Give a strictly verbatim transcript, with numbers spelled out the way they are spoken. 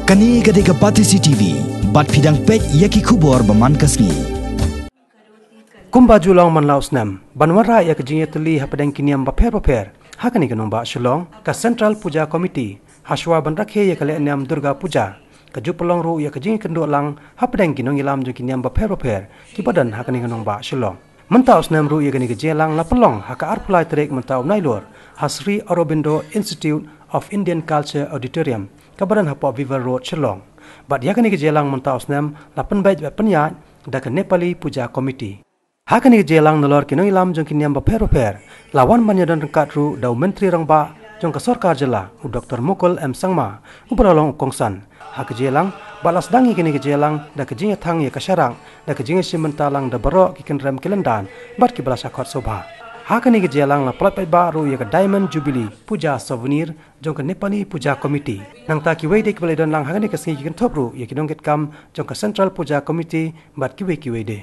Kane ka dei ka Batesi T V, bad phi dang peit ïa ki khubor ba man ka sngi. Kumba ju long man la u snem, ban wanrah ïa ka jingïatylli hapdeng ki niam bapher bapher ha kane ka nongbah Shillong, ka Central Puja Committee, hashwa ban rakhe ïa ka lehniam Durga Puja, ka ju pynlong ruh ïa ka jingïakynduh lang hapdeng ki nongïalam jong ki niam bapher bapher kiba don ha kane ka nongbah Shillong. Mynta u snem ruh ïa kane ka jingïalang la pynlong ha ka arphew lai tarik mynta u Nailur, ha Sri Aurobindo Institute of Indian Culture Auditorium, kaba don hapoh Viva Road, Shillong. Bad ïa kane ka jingïalang mynta u snem la pynbeit bad pynïaid da ka Nepali Puja Committee. Ha kane ka jingïalang nalor ki nongïalam jong ki niam bapher bapher, la wan ban ïadon ryngkat ruh da u Myntri Rangbah jong ka Sorkar Jylla, u Doktor Mukul M Sangma, uba la long u kongsan ha ka jingïalang, bad la sdang ïa kane ka jingïalang da ka jingïathang ïa ka sharak, da ka jingïashim bynta lang da baroh ki kynrem ki lyndan bad kiba la shah khot sngewbha. Ha kane ka jingïalang la pynlait paidbah ruh ïa ka Diamond Jubilee Puja Souvenir jong ka Nepali Puja Committee. Nangta kiwei de kiba la don lang ha kane ka sngi ki kynthup ruh ïa ki nongkitkam jong ka Central Puja Committee bad kiwei kiwei de.